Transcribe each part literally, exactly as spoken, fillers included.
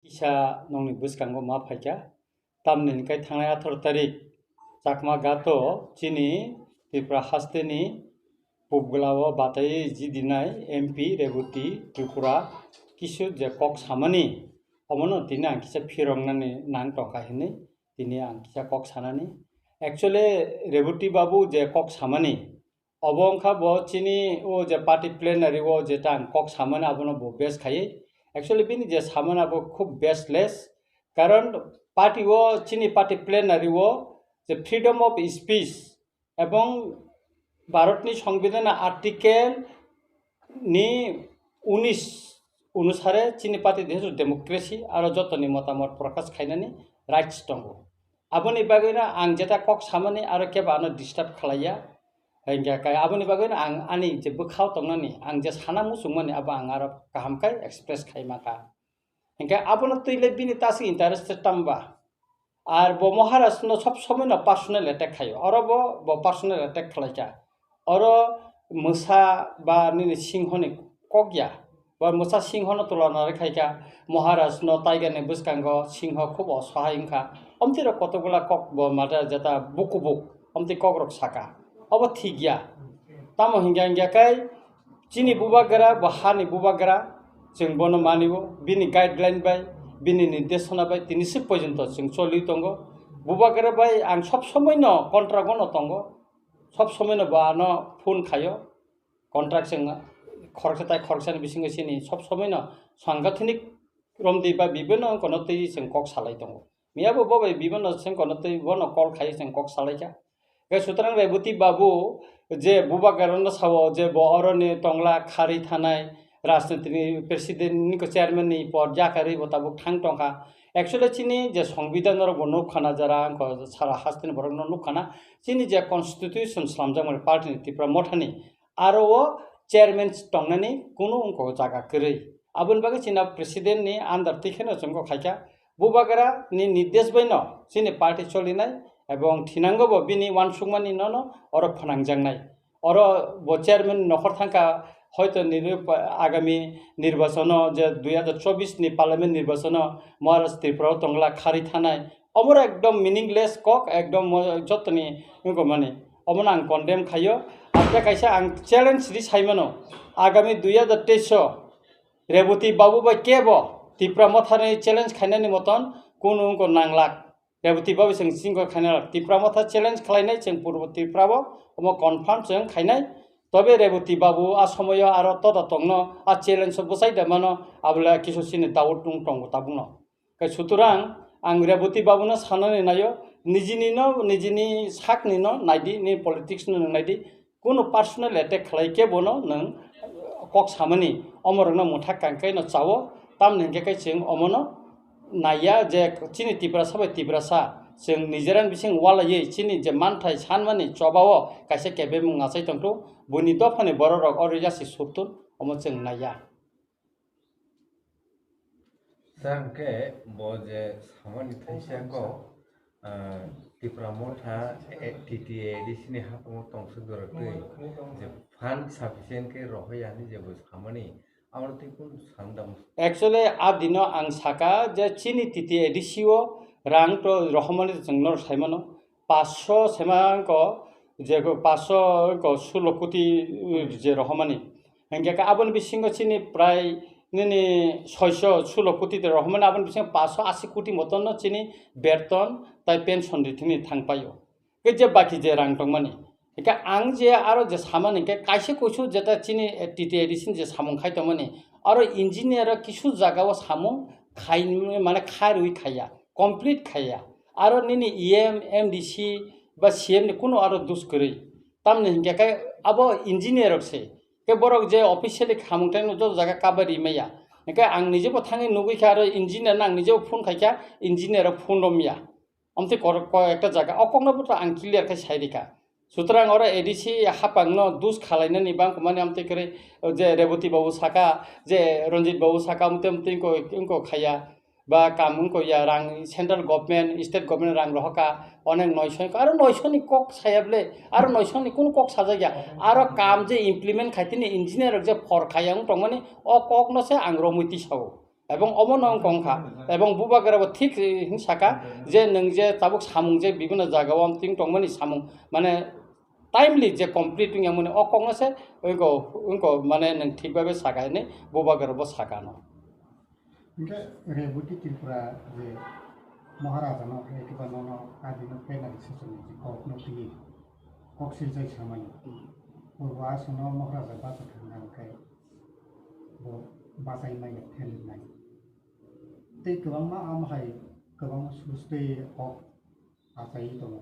Kisa nongni bwskango ma phaikha. Tamni hwnkhe thangnai atharo tarik Chakma Gato chini Tripura hasteni pubgla o batai jidinai M P Reboti Tripura kisu je kok samani, omono tini ang kisa phiroknani nang tongkha hinwi tini ang kisa kok sanani. Actually, Reboti babu je kok samani, obo wngkha bo chini o je party plenary o jeta ang kok samani abono bo base khaiwi. Actually, bini je samani abo khub baseless. Karon party o, chini party plenary o je freedom of speech ebong Bharatni Songbidan article ni unis onusare chini party desh democracy aro jotoni motamot prakash khainani rights tongo. Aboni bagwino ang jeta kok samani aro kebo ano disturb khlaiya. Hingkhe kai aboni bagwino ang ani je bwkhao tongnani, ang je sana muchungmani abo ang aro kaham khe express khai mankha. Hingkhe abono twi le bini tasik interested tamba. Ar bo Maharaj no sob somoi no personal attack khaio. Oro bo, bo personal attack khlaikha. Oro mwsa ba nini singho ni kok ya. Bo mwsa singho no tulana rwkhaikha. Maharaj no tiger ni bwskango singho khub osahai wngkha. Omtwi rok kotokgola kok bo mada jeta bukubuk. Omtwi kok rok saka. Obo thik ya. Tamo hingya hingya kai chini bubagra, bo hani bubagra, chwng bono mani-o, bini guideline bai, bini nirdeshona bai tini swk porjonto chwng choli tongo. Bubagra bai ang sob somoi no contract o no tongo, sob somoi no bo ano phone khaio, contract chwng khoroksa tai khoroksa ni bisingo chini sob somoi no sangathanik romdi ba bibhinno wngkha no twi chwng kok salai tongo. Miyabo bo bai bibhinno sengkor no twi bono call khai chwng kok salaikha. Khe sutrang Reboti babu je bubagra no sao je bo oroni tongla kharwi thanai rajniti ni president ni ko chairman ni pod yakarwi bo tabuk thang tongkha. Actually chini je songbidan norok bo nukkhana jara wngkha sara hasteni borok no nukkhana chini je constitution slamjakmani party ni Tipra Motha ni aro o chairman tongnani kunu wngkha jaga kwrwi. Aboni bagwi chini president ni under twi kheno chwng kok khaikha. Bubagra ni nirdesh bai no chini party cholinai ebong thinango bo bini uansukmani no no oro phnangjaknai. Oro bo chairman nokhor thangkha hoito nir-, agami nirbachano je dui hazar chobbish ni parliament nirbachano Maharaj Tripura o tongla kharwi thanai. Omoro ekdom meaningless kok, ekdom mo-, jotoni wngkha mani. Omono ang condemn khaio. Apre kaisa ang challenge ri saimano. Agami dui hazar teis o Reboti babu bai kebo Tipra Mothani challenge khainani moton kunu wngkha nanglak. Reboti babu seng singko khainalak. Tipra Motha challenge khlainai cheng Purbo Tripura bo omo confirm cheng khainai. Tobe Reboti babu a somoyo aro toda tongno a challenge o bwsai da mano abole kisu chini doubt nung tongo tabukno. Kai sutrang ang Reboti babuno sanani naio, nijini no, nijini sakni no naidi, ni politics no nwng naidi, kunu personal attack khlai khe bono nwng kok samani, omorokno mwthak kangkai no chao, tamni hwnkhe kai chwng omono naiya je chini Tiprasa bai Tiprasa chwng nijeran bising walaiwi chini je manthai sanmani chobao kaisa kebemung achai tongthu, buini dophani bororok oro yasi surtun omo chwng naiya. Chang khe bo je samani thaisa kok, ah, Tipra Motha, eh, T T A A D C ni haphang tongsa dorok twi je fund sufficient khe rohoi ya hinwi je bo samani, abo twi kunu sandam. Actually, a dino ang saka je chini T T A A D C o rang to rohormani chwng no saimano. Paanch sho sema wngkha, je ko paanch sho wngkha sulo koti, uh, je rohormani. Hingke ka aboni bisingo chini prai nini soiso sulo koti de rohormani, aboni bisingo paanch sho asi koti moton no chini berton tai pension ri thini thangpaio. Ke je baki je rang tongmani. Hingke ang je aro je samani hingke kaisa kuisu jeta chini, eh, T T A A D C ni je samung khai tongmani. Aro engineer o kisu jaga o samung khai, mane khairwi khaiya, complete khaiya. Aro nini E M, M D C ba C M ni kunu aro dus kwrwi. Tamni hingke khe abo engineer rok se. Khe borok je officially khamung tangno joto jaga kabai rimaya. Hingke ang nije bo thangwi nugwi kha aro engineer no ang nije bo phone khai kha, engineer rok phone romya. Amtwi kor-, ko-, ekta jaga o kokno bo to ang clear khe sai rikha. Sutrang oro A D C haphangno dus khalainani bangkha mani amtwi kwrwi je Reboti babu saka, je Ranjit babu saka, amtwi amtwi wngko, wngko khaya. Ba kam wngko ya rang central government, state government rang rohoka, onek noisho wngko. Aro noisho ni kok saya ble, aro noisho ni kunu kok sajak ya. Aro kam je implement khaitini engineer rok je phor khaya wng tongmani, o kokno se ang romwi tisao. Ebong omo no wng kong kha, ebong bubagra bo thik, eh, hin saka je nwng je tabuk samung je bibino jaga o amtwing tongmani samung, mane, timely je complete wng yangmani o kok no se wngko, wngko, mane, nwng thik babe saka hinwi bubagra bo saka no. Hingke Reboti Tripura je Maharaja no ekiba nono adino plenary session ni kok no twi kok siljai samani. Hmm. Purbo aswk no Maharaja bacha thangna hingke bo bachai maya phelinai. Tei kwbangma amo hai kwbangma sustwi kok achai tongo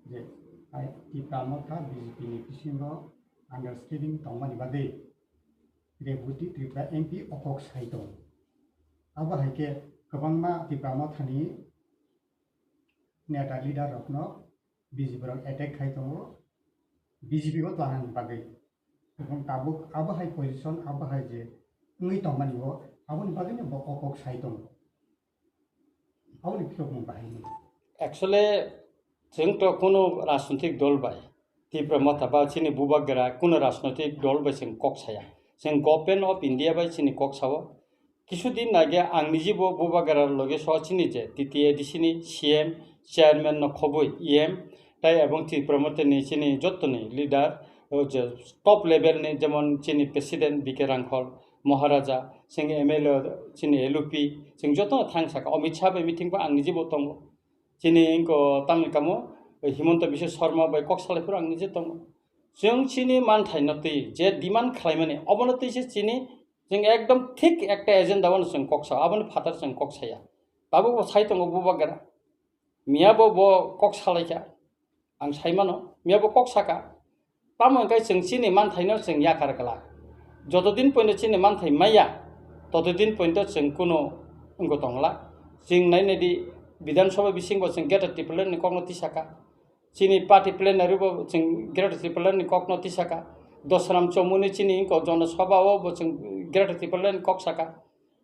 je ai Tipra Motha B J P ni bisingo understanding tongmani bagwi Reboti Tripura M P o kok sai tongo. Abo hai khe kwbangma Tipra Mothani neta leader rokno B J P rok attack khai tongo, B J P o tlanani bagwi. Ebong tabuk abo hai position, abo hai je wngwi tongmani o, aboni bagwino bo o kok sai tongo. Aboni phiyokmung bahai ni. Actually, chwng to kuno rajnitik dol bai, Tipra Motha ba chini bubagra kuno rajnitik dol bai chwng kok saya. Chwng Government of India bai chini kok sao. Kisu din age ang niji bo bubagra loge so chini je T T A D C ni C M, chairman no khobwi E M, tai ebong Tipra Motha ni chini jottoni leader, o je top level ni, jemon chini president B K Rangkhol, Maharaja, chwng M L A chini L U P, chwng jotono thang saka, Amit Shah bai meeting bo ang niji bo tongo. Chini wngkha tamni kamo, Himanta Biswa Sarma bai kok salai phuru ang niji tongo. Chwng chini manthai no twi je demand khlaimani, obono twi se chini chwng ekdom thik ekta agenda o no chwng kok sao, aboni phatar chwng kok saya. Tabuk bo sai tongo bubagra. Miya bo, bo kok salai kha. Ang sai mano, miya bo kok saka. Tamo hwnkhe chwng chini manthaino chwng yakar glak. Jotodin poino chini manthai maya, totodin pointo chwng kuno wngwi tongla. Chwng nainai di, Bidhan Sabha bisingo chwng Greater Tipraland ni kokno tisaka. Chini party plenary bo chwng Greater Tipraland ni kokno tisaka. Dosram Chomuni chini wngkha Jana Sabha o bo chwng Greater Tipraland ni kok saka.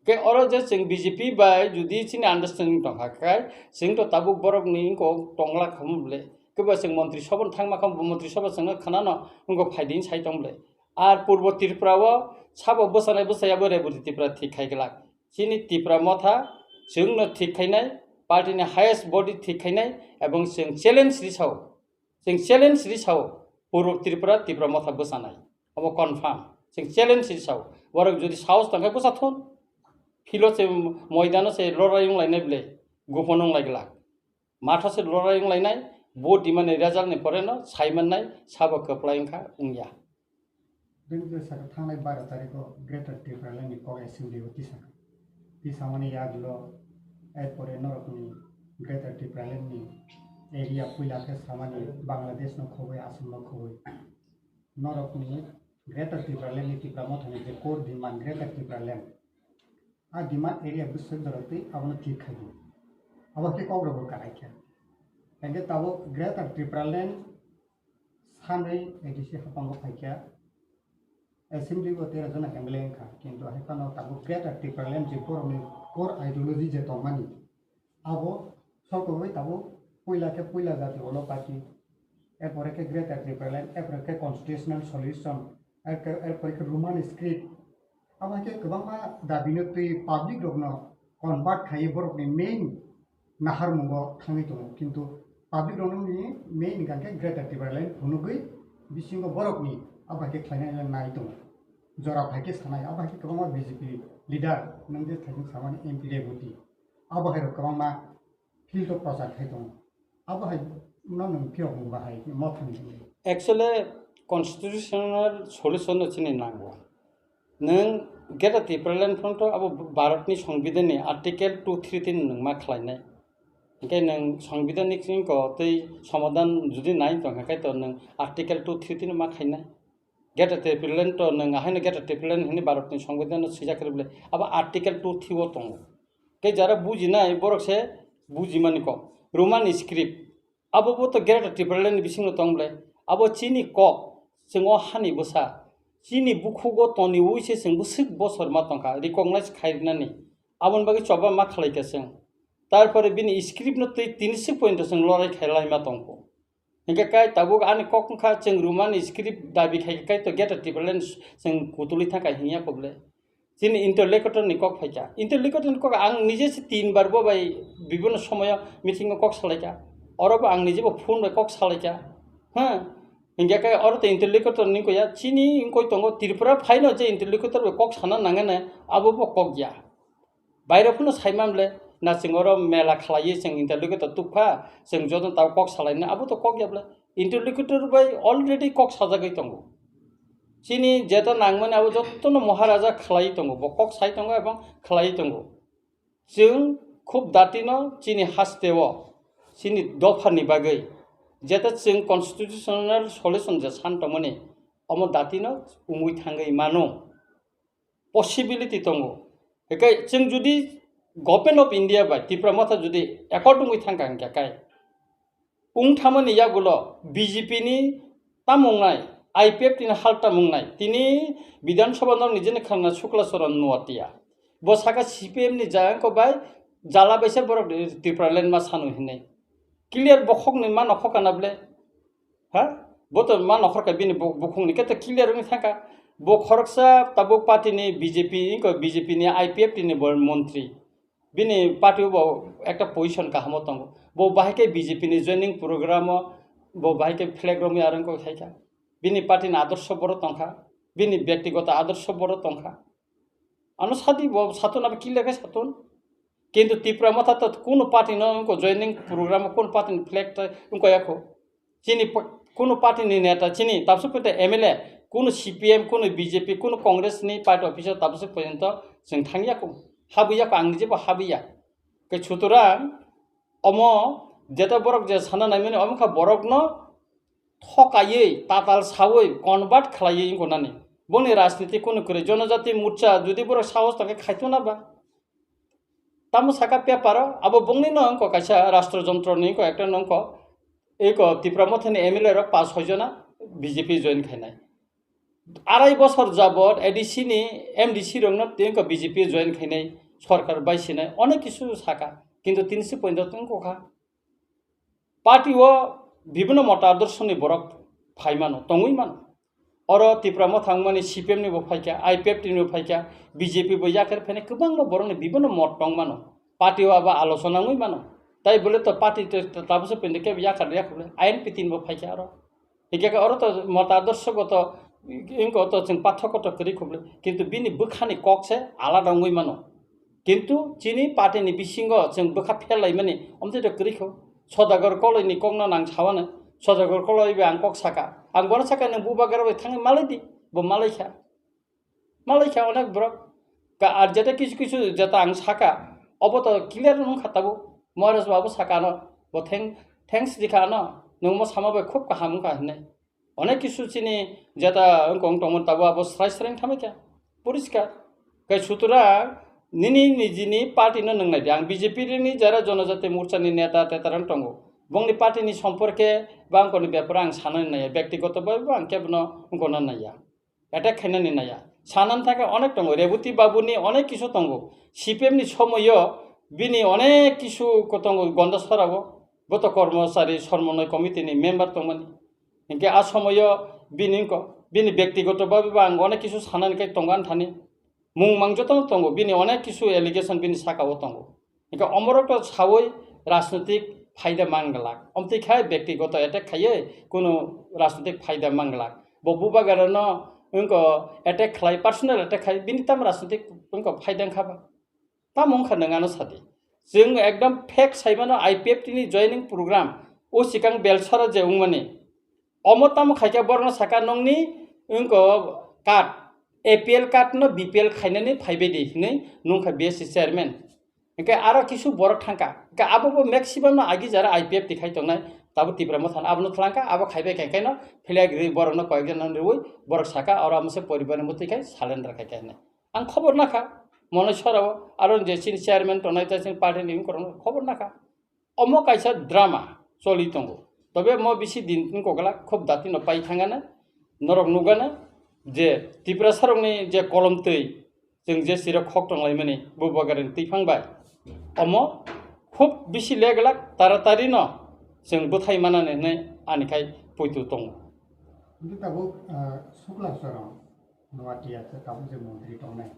Khe oro je chwng B J P bai jodi chini understanding tongkha khe, chwng to tabuk borokni wngkha tongla khamu ble. Khe bo chwng Montri Sabha thangma khamu, Montri Sabha chwngno khanano wngkha phaidi sai tong ble. Ar Purbo Tripura o sabo bwsanai bwsaya bo Reboti Tripura thik khai glak. Chini Tipra Motha chwngno thik khainai, party ni highest body thik khainai, ebong chwng challenge ri sao. Chwng challenge ri sao, Purbo Tripura, Tipra Motha bwsanai. Obo confirm. Chwng challenge ri sao. Borok jodi sahos tongkhe bwsa thun. Philo se moidano se lorai wng lainai ble, gupon wng lai glak. Matha se lorai wng lainai, vote dimani result ni pore no sai mannai, sabo kwplai wngkha wngya. Bini je saka thangnai baro tarikh o Greater Tipraland ni kok assembly o tisaka. Tisamani yagulo, erpore norokni Greater Tipraland ni area puila khe samani Bangladesh no khobwi, Assam no khobwi. Norokni Greater Tipraland ni Tipra Mothani je core demand Greater Tipraland, a demand area bwswk jorotwi abono thik khai di. Abo khe kok rok bo karai kha. Hingke tabuk Greater Tipraland sanwi A D C haphango phaikha, assembly bo tera jona M L A wngkha, kintu hai phano tabuk Greater Tipraland je borokni core ideology je tongmani, abo sokogwi tabuk puila khe puila jati olo party, erpore khe Greater Tipraland, erpore khe constitutional solution, erke-, erpore khe Roman script, abo hai khe kwbangma dabino twi public rokno convert khaiwi borokni main naharmungo thangwi tongo, kintu public rokni main hwnkha khe Greater Tipraland phunugwi bisingo borokni abo hai khe khlainai nai tongo. Jora phai khe sanai, abo hai khe kwbangma B J P leader nwng je thaichung samani M P Reboti, abo hai rok kwbangma field o prochar khai tongo. Abo hai no nwng phiyok mung bahai mo thani. Actually, constitutional solution no chini nango. Nwng Greater Tipraland phano to abo Bharatni Songbidanni Article two three tini nwng ma khlainai. Hingke nwng Songbidanni singko tei somadan jodi nai tongkha khe to nwng Article two three tini ma khainai. Greater Tipraland to nwng ahaino Greater Tipraland hwnwi Bharatni Songbidanno swijak khe bole abo Article two three o tongo. Tei jara bujinai borok se bujimani kok. Roman script. Abo bo to Greater Tipraland ni bisingo tong ble. Abo chini kok, chwng o hani bwsa, chini bukhugo toniwi se chwng bwswk bosor ma tongkha, recognize khairwnani. Aboni bagwi choba ma khlaikha chwng. Tarpore bini script no twi tini swk pointo chwng lorai khailai ma tongkho. Hingke kai tabuk ani kok wngkha chwng Roman script dabi khaikha kai to Greater Tipraland chwng kutulwi thangkha hingya kho ble. Chini interlocutor ni kok phaikha. Interlocutor ni kok ang nije se tin bar bo bai bibhinno somoyo meeting o kok salaikha. Oro bo ang nije bo phone bai kok salaikha. Ha? Hingke khe oro to interlocutor ni koya. Chini wngkoi tongo Tripura phaino je interlocutor bai kok sana nangane abo bo kok ya. Bairo phano saimamle na chwng oro mela khlaiwi chwng interlocutor tukpha, chwng joto tao kok salaina abo to kok ya bwle. Interlocutor bai already kok sajagwi tongo. Chini jeta nangmani abo jottono Maharaja khlai tongo, bo kok sai tongo ebong khlai tongo. Chwng khub datino chini hasteo, chini dophani bagwi jeta chwng constitutional solution je san tongmani, omo datino wngwi thangwi mano. Possibility tongo. Hinkhe chwng judi Government of India bai Tipra Motha judi accord wngwi thangkha hinkhe kai, wng thamani yagulo B J P ni tamung nai, I P F T ni hal tamung nai, tini Bidhan Sabha no nijeni khana Shukla Charan Noatia. Bo saka C P M ni jagangko bai jala baisa borok Tipraland ma sanu hinwi. Clear bokhokni ma nokhok kana ble? Ha? Bo to ma nokhor ka bini bu-, bukhungni khe to clear wngwi thangkha. Bo khoroksa tabuk party ni B J P, inko B J P ni I P F T ni bo montri. Bini party o bo ekta position kahamo tongo. Bo bahai khe B J P ni joining program o bo bahai khe flag romwi arwng kok khaikha. Bini party ni adorsho boro tongkha. Bini byaktigoto adorsho boro tongkha. Ano sadi bo satun abo clear khe satun. Kintu Tipra Motha to kuno party no wngko joining program o kuno party ni flag to wngko yakho. Chini pa-, kuno party ni neta chini tabswk poito M L A, kuno C P M, kuno B J P, kuno Congress ni party officer tabswk poito chwng thangya ko. Habwi yakho ang nije bo habwi ya. Khe sutorang omo jeta borok je sana naimani omo kha borok no thokaiwi, tatal sawi, convert khlaiwi wngko nani. Boni rajniti kunu kwrwi. Jonojati Morcha judi borok sahos tongkhe khaitona ba. Tamo saka paper o, abo bongni no wngko kaisa rashtra jontro ni wngko ekta no wngko. Eko Tipra Motha ni M L A rok pas soi jona B J P join khainai. Arai bosor jabot A D C ni M D C rokno tei wngkha B J P join khainai, sorkar bai sinai, onek kisu saka, kintu tini si poito wngkha. Party o bibhinno mota adorsoni borok phai mano, tongwi mano. Oro Tipra Motha wngmani C P M ni bo phaikha, I P F T ni bo phaikha, B J P bo yaker phainai kwbangma borokni bibhinno mot tong mano. Party o abo alochona wngwi mano. Tai bole to party to, to tabukhe pinde kebo yakar yakar le I N P T ni bo phaikha oro. Hingke khe oro to mota adorsho goto, wngko to chwng pathoko to kwrwi khuble, kintu bini bwkhani kok se alada wngwi mano. Kintu chini party ni bisingo chwng bwkha phel laimani omtwi to kwrwi kho. Sodagar Koloi ni kokno nang sawano, Sodagar Koloi bai ang kok saka, ang bono saka nwng bubagra bai thangwi malai di, bo malai kha. Malai kha onek borok. Ka-, ar jeta kisu kisu jeta ang saka, obo to clear wng kha tabuk. Moharaj babu saka ano, bo thank-, thanks di kha ano, nwng mo sama bai khub kaham wng kha hinwi. Onek kisu chini jeta wng kong tongmani tabuk abo srai srai wng thamai kha. Poriskar. Kai sutorang nini nijini party no nwng nai di. Ang B J P ni jara Jonojati Morcha ni neta teta rang tongo. Bongni party ni somporke bangkoni bepar ang sanani naiya. Byaktigoto bai bo ang kebono wng kona naiya. Attack khainani naiya. Sanan thangkhe onek tongo. Reboti Babuni onek kisu tongo. C P M ni somoyo bini onek kisu ko tongo Gondasora o. Bo to kormochari somonnoi committee ni member tongmani. Hinkhe a somoyo bini wngko, bini byaktigoto babe bo ang onek kisu sanani kai tongo ani thani. Mung mang jotono tongo, bini onek kisu allegation bini saka o tongo. Hinkhe omorok to sawi rajnitik phaida manglak. Omtwi khai byaktigoto attack khaiwi kunu rajnitik phaida manglak. Bo bubagarano wngko attack khlai, personal attack khai, bini tam rajnitik wngko phaida wngkha ba. Tamo wngkha nwng ano sadi. Chwng ekdom fact saimano I P F T ni joining program o sikang Belsara je wngmani. Omo tamo khaikha borokno saka nongni wngko card, A P L card no B P L khainani phaibai di hinwi nungkha B S C chairman. Hinkhe aro kisu borok thangkha. Hinkhe abo bo maximum no agi jara I P F T khai tongnai. Tabo Tipra Motha no abono thlangkha, abo khaibai khai khaino flag ri borokno koyekjon no riwi borok saka oro amose poribar ni mutwi khai surrender khai kha hinwi. Ang khobor nakha, Monoiswar rao, aro je chini chairman tongnai ta chini party ni wngkorokno khobor nakha. Omo kaisa drama choli tongo. Tobe mo bisi din wngkok glak, khub dati no pai thangana, norok nugana je Tiprasa rokni je kolom twi, chwng je sirok khok tonglaimani, bubagarni twiphang bai. Omo khub bisi le glak, taratari no chwng bwthai manani hinwi ani khai poito tongo. Hingke tabuk, ah, Sukla Charan Noatia khe tabuk je montri tongnai.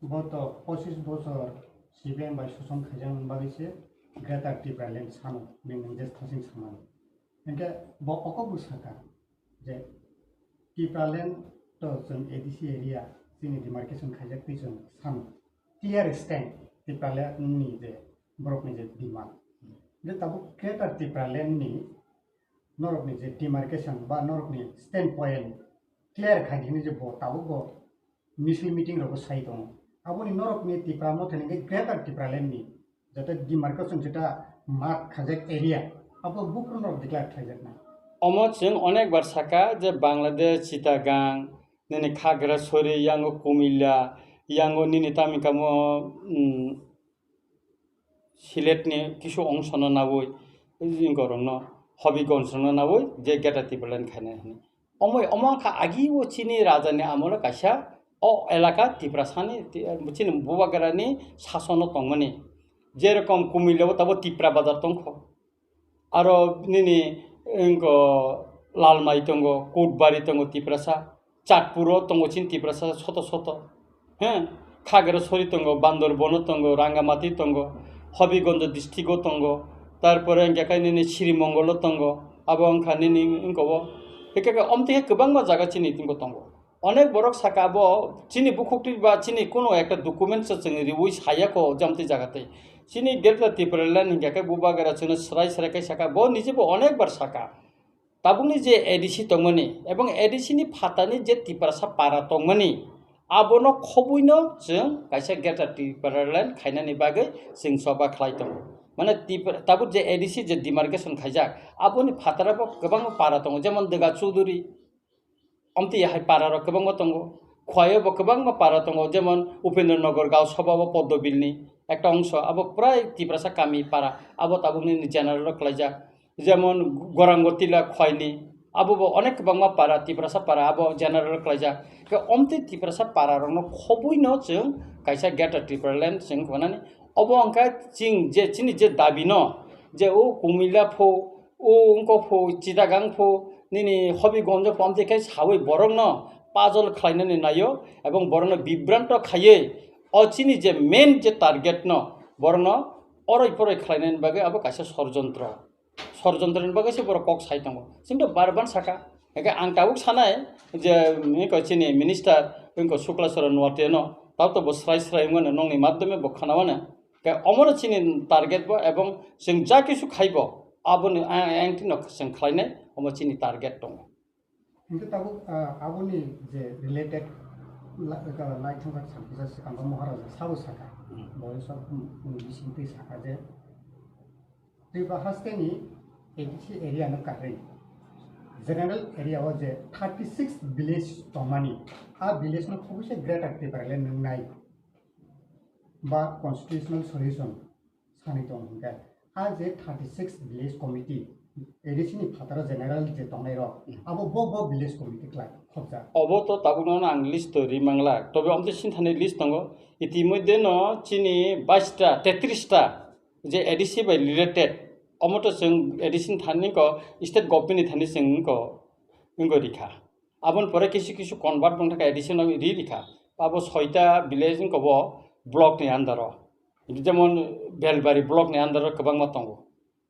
Bo to pochis bochor C P M bai soson khaijak bagwi se Greater Tipraland sano, bini je thasing samani. Hinkhe bo okok bwsaka je Tipraland to chwng A D C area chini demarcation khaijak twi chwng sano. Clear stand Tipraland ni je borok ni je demand. Je tabuk Greater Tipraland ni norok ni je demarcation ba norok ni stand point clear khai di hinwi je bo tabuk bo misil meeting rogo sai tongo. Aboni norok ni Tipra Motha ni Greater Tipraland ni jata demarcation jeta mark khajak area abo buphuru norok declare khlaijaknai. Omo chwng onek bar saka je Bangladesh, Chittagong, nini Khagrasori, yango Kumilla, yango nini tamni kamo, mm, Siletni kisu ongsono nawi, jingkorokno Hobigonjrokno nawi je Greater Tipraland khaina hini. Omoi omo wngkha agi o chini rajani amolo kaisa o elaka Tiprasani, ti-, chini bubagrani sasono tongmani. Jerokom Kumilao tabo Tipra bazar tongkho. Aro nini wngkho Lalmai tongo, Kutbari tongo Tiprasa, Chatpuro tongo chini Tiprasa soto soto. He, Khagrasori tongo, Bandarban o tongo, Rangamati tongo, Hobigonj district o tongo, tarpore hingke kai nini Srimongol o tongo, abo wngkha nini wngkha o. Hingke ke omtwi khe kwbangma jaga chini tongo tongo. Onek borok saka abo chini bukhuk twi ba chini kuno ekta document se chwng riwi saya ko jamtwi jaga twi. Chini Greater Tipraland hingke ke bubagra chwngno srai srai kai saka, bo nije bo onek bar saka. Tabukni je A D C tongmani ebong A D C ni phatani je Tiprasa para tongmani, abono khobuino chwng kaisa Greater Tipraland khainani bagwi chwng choba khlai tongo. Mane Tipra-, tabuk je A D C je demarcation khaijak, aboni phataro bo kwbangma para tongo, jemon Dega Chuduri, omtwi hai para rok kwbangma tongo. Khwai o bo kwbangma para tongo, jemon Upendra Nagar Gaon Sabha o Poddobil ni ekta ongso, abo prai Tiprasa kami para, abo tabukni general rok khlaijak. Jemon Gorangotila Khwaini, abo bo onek kwbangma para, Tiprasa para, abo general khlaijak. Khe omtwi Tiprasa para rokno khobuino chwng kaisa Greater Tipraland chwng hwnani. Obo wngkha chwng je chini je dabi no, je o Kumila pho, o wngkok pho, Chittagong pho, nini Hobigonj pho, amtwi khe sawi borokno pajol khlainani naio, ebong borokno bibranto khaiwi o chini je main je target no, borokno oroi poroi khlainani bagwi abo kaisa sorjontro. Sorjontroni bagwi se borok kok sai tongo. Chwng to bar ban saka. Hingke ang tabuk sanai je, wngkha chini minister, wngkha Sukla Charan Noatia no, tabuk to bo srai srai wngmano, nongni madhyome bo khna mano. Ke omono chini target bo, ebong chwng ja kisu khaibo, aboni a-, a-, engtino chwng khlainai, omo chini target tongo. Hingke tabuk, ah, aboni je related la-, ka-, lai thangkha sakisa swkang Maharaja sabo saka. Hmm. Bo sok, hmm, hmm, bisingtwi saka je Tripura hasteni A D C area no karwi general area o je thirty six village tongmani, a village no khobwi se Greater Tipraland nungnai ba constitutional solution sanwi tong hingke, a je thirty six village committee A D C ni phataro general je tongnai rok, hmm, abo bo bo village committee klai khobjak. Obo to tabukno ang list to ri mangla, tobe omtwi sinthani list tongo, itimodhye no chini bais ta, tetris ta, je A D C bai related, omo to chwng A D C ni thani ko state government ni thani chwng ko wngwi rikha. Aboni pore kisu kisu convert wng thangkha A D C no ri rikha. Abo soita village wngkha bo block ni under o. Jemon Belbari block ni under o kwbangma tongo.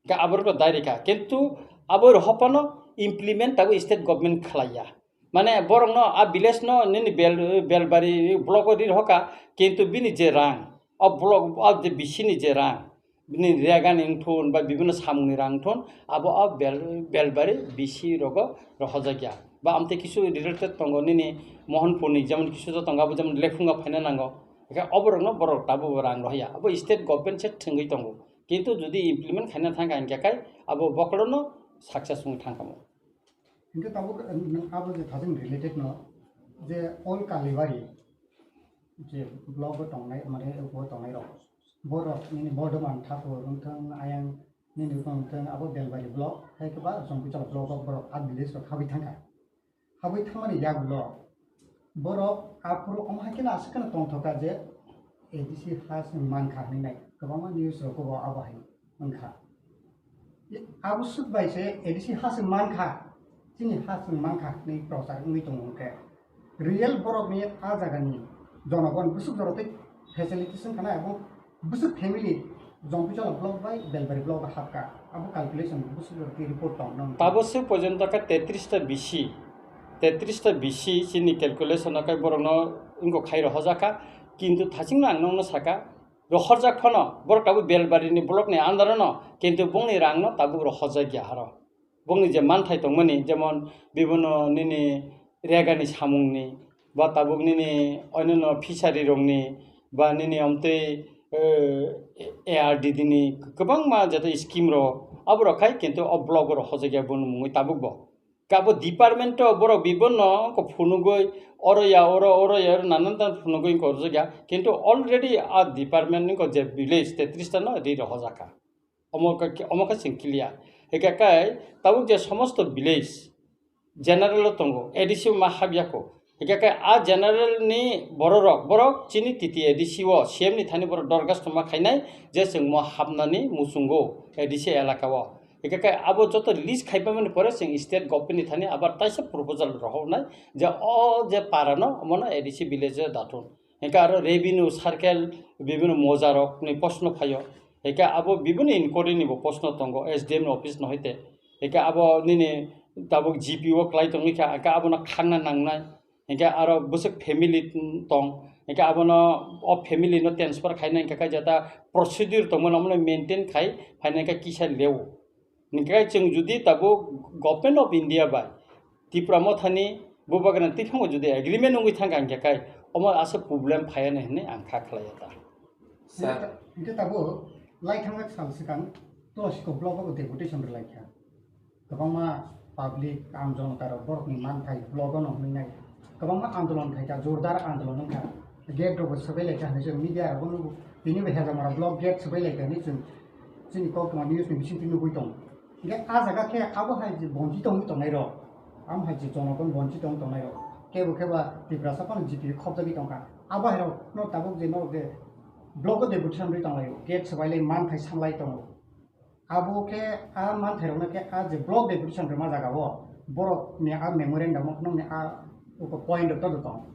Hingke aborok dai rikha. Kintu abo rohopano implement tabuk state government khlaiya. Mane borokno a village no nini Bel-, Belbari block o ri rohorkha, kintu bini je rang, o block, o je bisini je rang, bini rega ni wngthun ba bibinno samung ni rang wngthun, abo o Bel-, Belbari bisi rogo rohorjakya. Ba amtwi kisu related tongo nini Mohanpur ni, jemon kisu to tongo, abo jemon Lephunga phaina nango. Hingke oborokno borok tabuk rang rohorya. Abo state government se thwngwi tongo. Kintu jodi implement khaina thangkha hingke kai abo bokhorono success wngwi thangkha mo. Hingke tabuk, nwng abo je thajeng related no, je Old Kalibari, je block o tongnai, mane o tongnai rok, borok nini Bordoman Thakur wngthang, ayang nini wngthang, abo Belbari block, hai khe ba Jongkuchal block o borok a village rok habwi thangkha. Habwi thangmani yagulo borok aphuru omo hai kheno aswk kheno tongthoka je A D C ha chwng mankha hinwi nai kwbangma news rok bo abo hai wngkha. Abo swk bai se A D C ha chwng mankha, chini ha chwng mankha hinwi prochar wngwi tongo hwnkhe real borokni a jagani Jonogon bwswk jora tei facilities wngkha na, abo bwswk family Jongpichalo block bai Belbari block o hapkha, abo calculation bwswk jora tei report tong nang. Tabo se porjonto khe tetris ta bisi, tetris ta bisi chini calculation o khe borokno wngkok khai rohorjakha, kintu thachingno ang nokno sakha, rohorjak phano borok tabuk Belbari ni block ni under o no, kintu bongni rang no tabuk rohorjak ya haro. Bongni je manthai tongmani, jemon bibhinno nini regani samungni, ba tabuk nini onyono fishery rokni, ba nini omtwi, eh, A R D D ni kwbangma joto scheme rok, abo rok khai kintu o block o rok hojak ya bono mungwi tabuk bo. Kabo department o borok bibhinno wngkha phunugwi oro ya oro, oro ya oro nanan tan phunugwi wngkha rwjak ya, kintu already a department wngkha je village tetris ta no ri rok hojak kha. Omo khe, omo khe chwng clear. Hingkhe khe tabuk je somosto village general o tongo, A D C ma hapya kho. Hingkhe khe a general ni bororok, borok chini T T A D C o C M ni thani borok dorgas tongma khainai je chwng mo hapnani muchungo A D C elaka o. Hingkhe khe abo joto list khaipamani pore chwng state government ni thani abar taisa proposal rohornai je o je para no omono A D C village o dathun. Hingkhe aro revenue circle bibhinno mojarokni proshno phaio. Hingkhe abo bibhinno inquiry ni bo proshno tongo S D M ni office no hoite. Hingkhe abo nini tabuk G P o kwlai tongwi kha, hingkhe abono khangna nangnai. Hingkhe aro bwswk family tong, hingkhe abono o family no transfer khaina hingkhe khe jata procedure tongmani omono maintain khai phaina hingkhe kisa leo. Hingkhe chwng jodi tabuk Government of India bai Tipra Mothani Bubagrani twiphangbo jodi agreement wngwi thangkha hingkhe khai omo aswk problem phaiya hinwi ang kha khlaiya ta. Sir. Hingkhe tabuk lai thangjak sal swkang Tulasikot block o deputation rwlaikha. Kwbangma public, aam jonota rok borokni manthai block o no hwnwi nai. Kwbangma andolon khaikha, jordar andolon wngkha. Gate rokbo swbai laikha hinwi chwng media rokbo nugo. Tini bo Hejamara block gate swbai laikha hinwi chwng chini Koktwma news ni bisingtwi nugwi tongo. Hingkhe a jaga khe abo hai je bonchi tongwi tongnai rok, amo hai je jonogon bonchi tongwi tongnai rok, kebo khe ba Tiprasa phano G P khopjagwi tongkha. Abo hai rok no tabuk je norok je block o deputation rwi tonglaio, gate swbai lai manthai sanlai tongo. Abo khe a manthairokno khe a je block deputation rwma jaga o borokni a memorandum o phunukni a uko point rok todo tongo.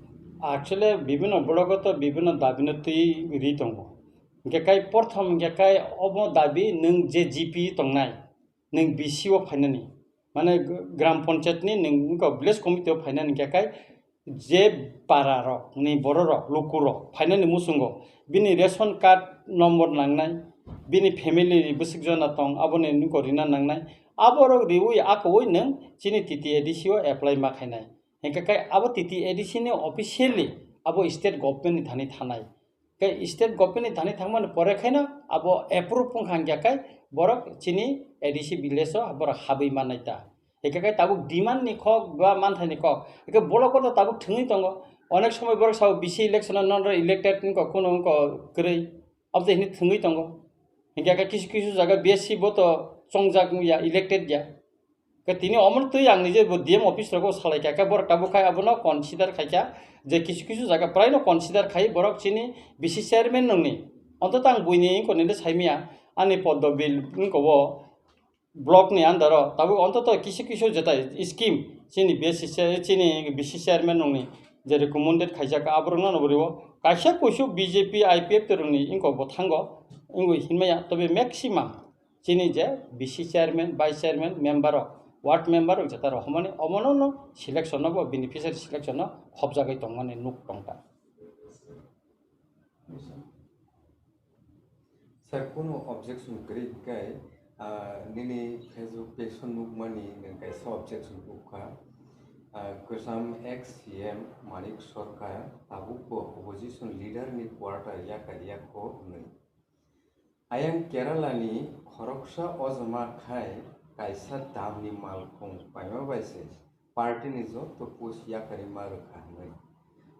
Actually, bibhinno block o to bibhinno dabi no twi ri tongo. Hingkhe kai porthom hingkhe kai omo dabi nwng je G P tongnai, nwng B C o phainani, mane gram panchayat ni nwng wngkha village committee o phainani hingkhe kai je para rok ni borok rok luku rok phainani muchungo bini ration card number nangnai, bini family ni bwswk jona tong aboni nungko rina nangnai, aborok riwi akowi nwng chini T T A D C o apply ma khainai. Hingkhe kai abo T T A D C ni officially abo state government ni thani thanai. Kai state government ni thani thangmani pore khaino abo approve wngkha hingkhe kai borok chini A D C village o borok habwi mannai ta. Hingkhe kai tabuk demand ni kok ba manthai ni kok. Hingkhe block o to tabuk thwngwi tongo. Onek somoi borok sao B C election o non elected wngkha, kuno wngkha kwrwi. Abo to hini thwngwi tongo. Hingkhe kai kisu kisu jaga B S C bo to chongjak ya, elected ya. Khe tini omono twi ang nije bo D M office rogo salai kha, khe borok tabuk khai abono consider khai kha je kisu kisu jaga prai no consider khai borok chini B C chairman nungni. Ontoto ang buini wngkha nini saimya ani poddo bill wngkha o block ni under o tabuk ontoto kisu kisu jetai scheme chini B C chair-, chini B C chairman nungni je recommended khaijak aborok no bwrwi o kaisa kuisu B J P I P F T rungni wngkha bo thango wngwi hinmaya tobe maximum chini je B C chairman, vice chairman, member rok, ward member rok jeta rohormani omono no selection no bo beneficiary selection no khopjagwi tongmani nuk tongkha. Sir, kunu objection kwrwi kai, ah, nini Facebook page o nukmani nwng kaisa objection ukha, ah, kwcham ex C M Manik Sarkar tabukbo opposition leader ni quarter yakar yakho hwnwi. Ayang Kerala ni khoroksa ojama khai kaisa dam ni malkhung paima bai se party ni joto post yakarwi ma rwkha hwnwi.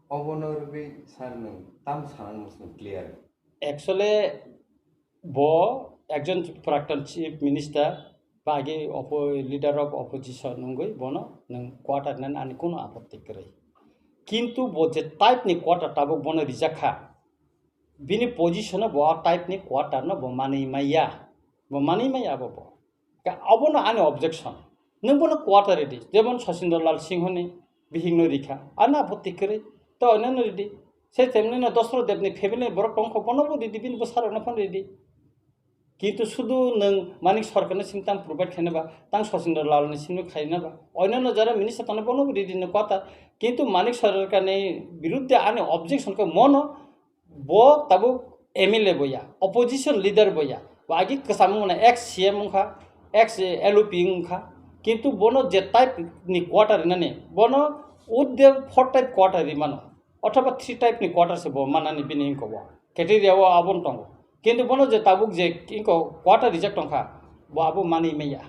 Obono rwgwi sir nwng tam sana muchung clear? Actually, bo ekjon prakton chief minister ba age oppo-, leader of opposition wngwi bono nwng quarter nani ani kunu apotti kwrwi. Kintu bo je type ni quarter tabuk bono rijak kha, bini position o bo a type ni quarter no bo manwi maya, bo manwi maya abo bo. Ka-, abono ani objection. Nwng bono quarter ridi, jemon Sachindra Lal Singho ni bihik no rikha, ani apotti kwrwi, to onno ridi. Se temni no Dosro Debni family ni borok tongkho, bono bo ridi, bini bwsarokno phano ridi. Kintu sudu nwng Manik Sarkarni simi tang provide khaina ba, tang Sachindra Lalni simi khaina ba, oinano jara minister tongnai bono bo ridi no kwtal. Kintu Manik Sarkarni biruddhe ani objection khe mono, bo tabuk M L A bo ya, opposition leader bo ya, bo agi kwcham wngmano ex C M wngkha, ex L O P wngkha, kintu bono je type ni quarter rinani, bono with the four type quarter rimano, othoba three type ni quarter se bo manani bini wngkha o. Criteria o aboni tongo. Kintu bono je tabuk je wngkha quarter rijak tongkha, bo abo mani maya.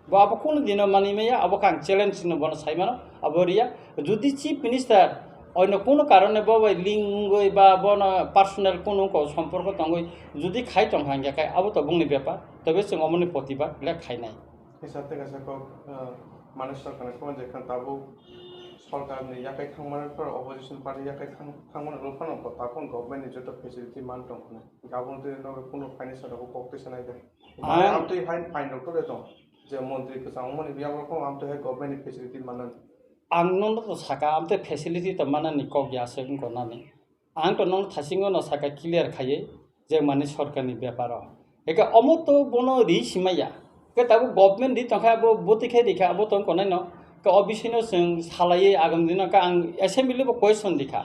Bo abo kunu dino mani maya, abo khe ang challenge no bono sai mano, abo riya. Jodi chief minister oino kunu karone bo bai link wngwi ba bono personal kunu ko somporko tongwi jodi khai tongkha hingkhe kai abo to bongni bepar, tobe chwng omoni protibad le khainai. Kisa tei kaisa kok, ah, Manik Sarkarni comment je khan tabuk sorkarni yakai thangmani pore opposition party yakai thang-, thangmani rw phano bo tabuk government ni joto facility man tong khna. Gabon twi no kunu financial rok kok twi sanai de. Ang amtwi hai fine rok tole tong. Je montri kwchang wngmani biyakrok phano amtwi hai government ni facility manan. Ang nono to saka, amtwi facility to manani kok ya se wngko nani. Ang to nono thasingo no saka clear khaiwi je mani sorkarni beparo. Eke omo to bono ri simaya. Ke tabuk government ri tongkha, abo bwtwi khe rikha, abo tong konai no. Ke o bisino chwng salaiwi agam dino ke ang assembly bo question rikha.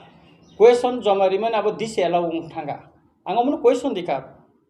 Question joma rimani abo D C allow wng thangkha. Ang omono question rikha.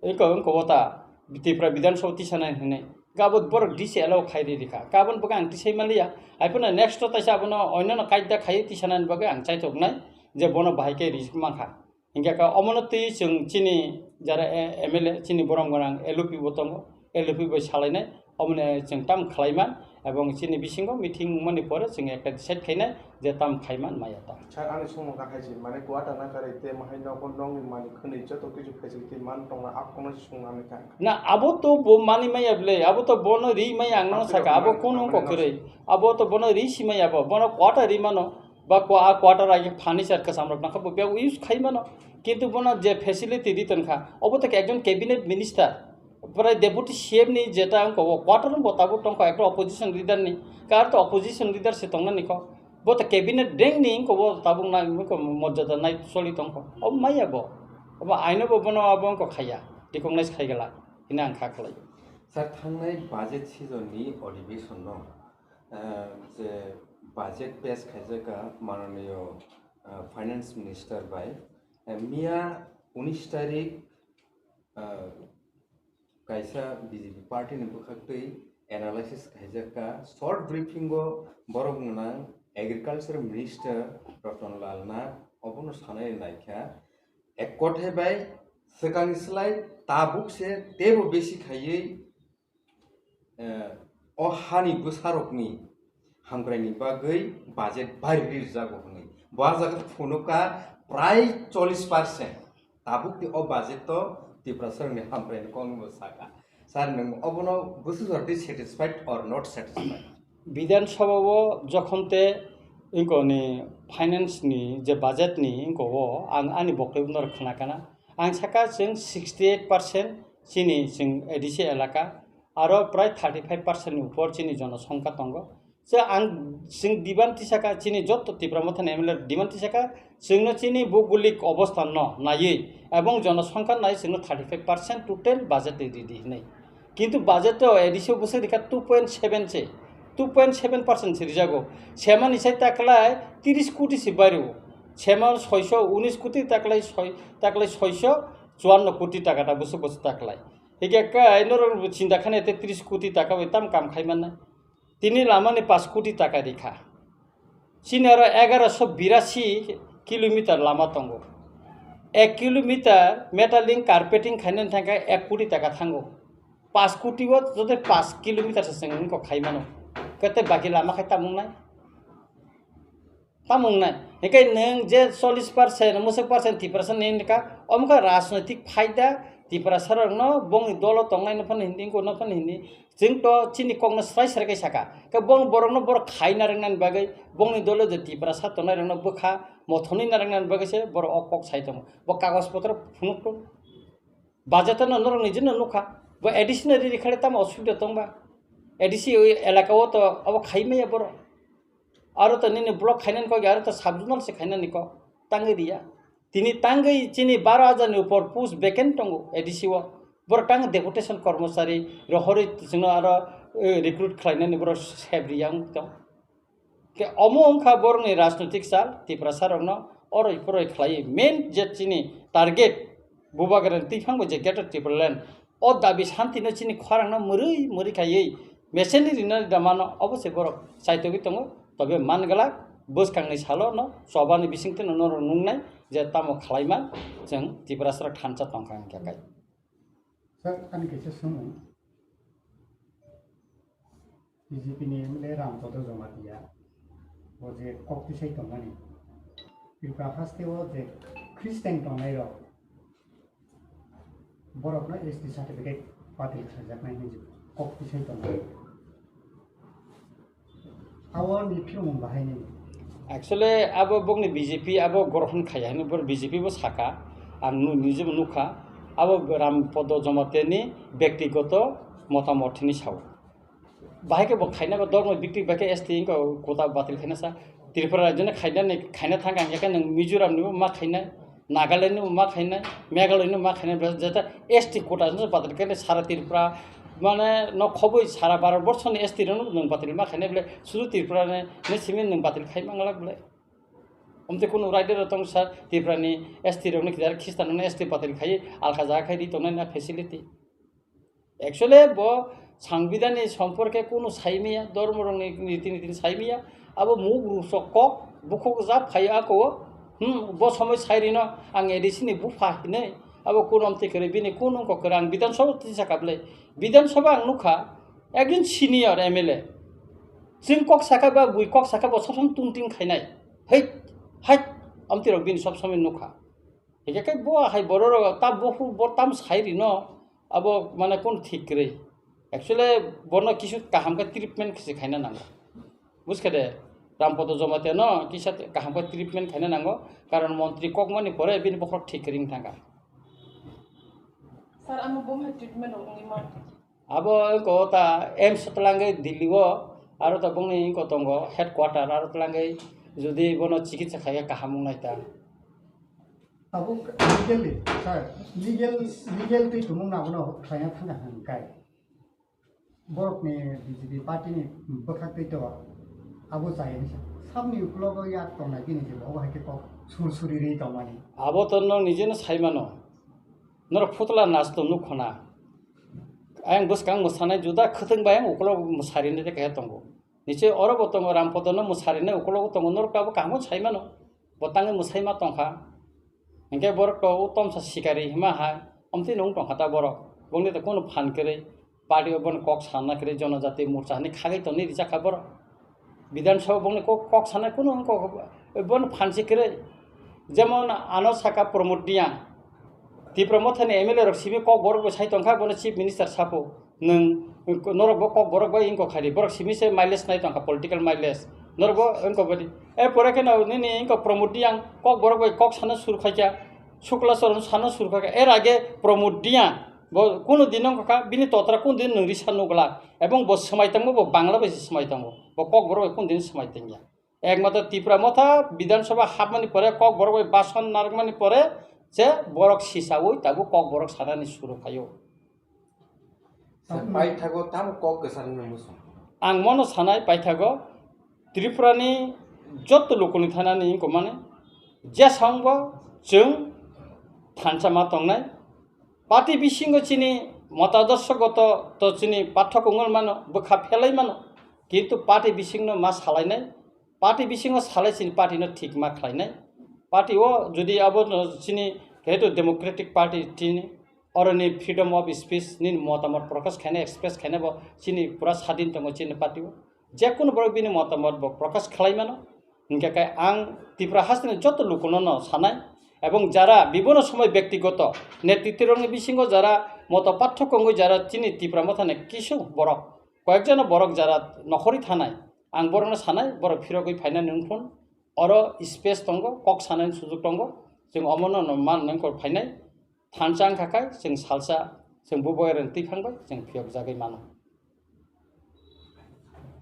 Eko wngko wata Tripura Bidhan Sabha tisanai hinwi. Ke abo borok D C allow khai ri rikha. Ke aboni bagwi ang tisai manliya. Hai phano next o taisa abono oinano kaida khaiwi tisanani bagwi ang chaithoknai je bono bahai khe rijik mankha. Hingke ka omono twi chwng chini jara, eh, M L A, chini borom gwnang L O P bo tongo, L O P bai salainai, omoni chwng tam khlaiman, ebong chini bisingo meeting wngmani pore chwng ekta decide khainai je tam khaiman maya ta. Sir, ani songmung kakhai se, mane quarter na kare te mahai nogo nongni mani khwnwi joto kichu facility man tongna a kono se songna nai kha. Na, abo to bo mani maya ble, abo to bono ri maya ang no saka, abo kono ko kwrwi, abo to bono ri si maya bo, bono quarter ri mano. Ba kwa-, a quarter agi furniture kwcham rok nangkha, bo biyang use khai mano. Kintu bono je facility ri tongkha, obo to ekjon cabinet minister, pore deputy C M ni jeta wngkha, o quarter bo tabuk tongkha, ekta opposition leader ni, kar to opposition leader se tongnani kho. Bo to cabinet deng ni wngkha, bo tabuk nai wngkha, morjada nai choli tongkha. Obo maya bo. Obo aino bo bono abo wngkha khaya, recognize khai gala, hino ang kha khlai. Sir, thangnai budget season ni adhibeshon no, ah, je budget pass khaijak kha mananiyo, ah, finance minister bai, ah, miya unis tarik, ah, kaisa B J P party ni bwkhaktwi analysis khaijak kha, short briefing o borok gwnang agriculture minister Ratan Lal Nath obono sanai naikha, ek kothai bai swkangni slai tabuk se teibo besi khaiwi eh, o hani bwsarokni hamkraini bagwi budget bari rijak bo hwnwi. Bo ah jaga phunukha prai chollish percent. Tabuk tei o budget to Tiprasarokni hamkraini kokno bo sakha. Sir, nwng obono bwswk jora tei satisfied or not satisfied? Bidhan Sabha o jokhon te wngkoni finance ni je budget ni wngko o ang ani boktobyo no khna kana. Ang saka chwng sixty eight percent chini chwng A D C elaka. Aro prai thirty five percent ni upor chini jonosongkha tongo. Je ang chwng demand tisaka chini jotto Tipra Mothani M L A demand tisaka chwngno chini bhougolik obostha no naiwi ebong jonosongkha nai chwngno thirty five percent total budget ridi hinwi. Kintu budget o A D C o bwswk rikha two point seven se, two point seven percent se rijago. Semani sai taklai tris koti se bario. Sema soiso unis koti taklai soi, taklai soiso chuanno koti taka ta bwswk bwswk taklai. Hingke kai norok bo chinta khane te tris koti taka bai tam kam khai mannai. Tini lama ni pash koti taka rikha. Chini aro egaroso birasi kilometer lama tongo. Ek kilometer metalink carpeting khainani thangkhe ek koti taka thango. Pash koti o joto pash kilometer se chwng wngkha khai mano. Kete baki lama khai tamung nai. Tamo wngnai. Hinkhe nwng je chollish percent, mwswk percent Tiprasa ni wngkha, omo khe rajnoitik phaida Tiprasa rokno bongni dolo tongnai no phano hindi, wngkha no phano hindi. Chwng to chini kokno srai srai khe saka. Khe bong borokno borok khai narwknani bagwi, bongni dolo je Tiprasa tongnai rokno bwkha mothonwi narwknani bagwi se borok o kok sai tongo. Bo kagoj potro phunuk tongo. Budget no norok nijino nukha. Bo A D C no riri khale tamo osubida tongba. A D C elaka o to abo khai maya borok. Aro to nini block khainani kok, aro to sub zonal se khainani kok. Tangwi riya. Tini tangwi chini baro hajar ni upor post vacant tongo A D C o. Borok tang deputation kormochari rohorwi chwngno aro, eh, recruit khlainani borok sebriyang tong. Ke omo wngkha borokni rajnotik sal Tiprasa rokno oroi poroi khlai main je chini target Bubagrani twiphangbo je Greater Tipraland. O dabi santino chini khorangno mwrwi mwrwi khaiwi meseni rinani damano obo se borok chaitogwi tongo. Tobe man glak bwskangni salo no chobani bisingtwi no norok nungnai je tamo khlaima chwng Tiprasarok thansa tongkha hwnkhe kai. Sir, ani kaisa swngmung. B J P ni M L A Rampodo Jamatia o je kok tisai tongmani, Tripura haste o je Christian tongnai rok, borokno S T certificate batil khlaijaknai hinwi kok tisai tongo. Abo ni phiyongmung bahai ni. Actually, abo bokni B J P abo grohon khaiya hwnwi, bor B J P bo saka, ang nu-, nijebo nukha, abo Rampodo Jamatia ni bektigoto motamot hwnwi sao. Bahai khe bo khaina ba dormo bikti bahai khe S T wngkha quota batil khaina sa. Tripura rajyoni khainani, khaina thangkha hwnkhe nwng Mizoram nibo ma khainai, Nagaland nibo ma khainai, Meghalaya nibo ma khainai, bwlai jata S T quota no batil khainai sara Tripura, mane no khoboi sara Bharat borso ni S T rok no nwng batil ma khainai bwlai sudu Tripura ni, ni simi nwng batil khai manglak bwlai. Omte kunu raida rok tong sa Tripura ni S T rok ni kidar Christian no S T batil khai alka jaga khai ri tongnai na facility. Actually, bo Sangbidanni somporke kunu saimaya, dormorokni riti nitini saimaya, abo muk rusok kok, bukhuk jab phai ako, hmm, bo somoi sairino ang A D C ni bupha hinwi, abo kunom twi kwrwi, bini kunu wngkok kwrwi, ang Bidhan Sabha tisa kaplai, Bidhan Sabha ang nukha, ekjon senior M L A, chwng kok saka ba bui kok saka bo sob somoi tungting khainai, hei, hai, amtwi rok bini sob somoi nukha. Hingke khe bo hai borok rok ta bo hu-, bo tam sai rino, abo mane kun thik kwrwi. Actually, bono kisu kaham khe treatment khe se khaina nango. Buskhe de, Rampodo Jamatia no kisa kaham khe treatment khaina nango, karon montri kokmani pore bini bokhorok thik kwrwi wng thangkha. Sir, amo bo hai treatment rok wngwi ma? Abo wngko ta AIIMS twlangwi Delhi o, aro ta bongni wngko tongo headquarter, aro twlangwi jodi bono chikitsa khaikhe kaham wngnai ta. Abo legally, sir, legal, legal twi tumung abono khlaina thangna hwnkai. Borokni B J P party ni bwkhak twi to abo chaya ni sabni uklogo yak tongnai bini je bo hai khe kok sur suri ri tongmani. Abo to no nijeno sai mano. Norok phutla nas to nuk khona. Ayang bwskang mwsanai juda khwtwng bai ang ukolog mwsari nai khe tongo. Niche oro bo tongo Rampodo no mwsari nai ukolog tongo norok abo kaham sai mano. Bo tangwi mwsai ma tongkha. Hingke borok to o tomsa sikari hima hai, omtwi nung tongkha ta borok. Bongni to kunu phan kwrwi, party o bono kok sana kwrwi, jonojati morcha hinwi khagwi tongni rijak kha borok. Bidhan Sabha bongni kok, kok sana kunu wngkok, bono phan si kwrwi. Jemon ano saka Pramod Reang, Tipra Mothani M L A rok simi kok borok bo sai tongkha, bono Chief Minister sapo. Nwng, norok bo kok borok bai wngkok khaidi, borok simi se mileage nai tongkha, political mileage. Norok bo wngkok baidi. E pore khe no nini wngkok Pramod Reang kok borok bai kok sana sur khaikha, Shukla Charan sana sur khaikha. Er age Pramod Reang bo kunu din wngkha, bini totra kunu din nwng risa nukla. Ebong bo swmai tongmo bo Bangla bai se swmai tongo. Bo kok borok bai kunu din swmai tongya. Ekmatro Tipra Motha Bidhan Sabha hapmani pore kok borok bai bason narwkmani pore se borok sisaui tabuk kok borok sanani suru phaio. Sir, paithago tamo kok kwchangni muchung? Ang mono sanai paithago Tripurani joto lukuni thanani wngkokmani jesongbo chwng thansa ma tongnai. Party bisingo chini motadorsogoto to chini pathok wngwi mano, bwkha phelai mano, kintu party bisingno ma salainai. Party bisingo salai chini party no thik ma khlainai. Party o jodi abo no chini kehetu Democratic Party chini oroni freedom of speech nini motamot prokash khainai, express khainai bo chini pura sadin tongo chini party o. Je kunu borok bini motamot bo prokash khlai mano. Hingke khe ang Tripura hasteni joto lukuno no sanai ebong jara bibono somoi bektigoto netritrirokni bisingo jara moto pathok wngwi jara chini Tripura mothani kisu borok koyekjono borok jara nokhorwi thanai. Ang borokno sanai, borok phirogwi phainani wngphun, oro space tongo, kok sanani sujuk tongo, chwng omono no man nangkor phainai, thansa wngkha khe chwng salsa, chwng bubagrani twiphang bai chwng phiyokjagwi mano.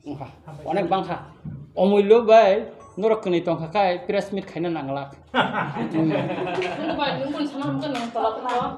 Wngkha, onek bangkha. Omullo bai Norok kwnwi tongkha khai press meet khaina nanglak. Nungbai nungbai sana hamkha nang tolak.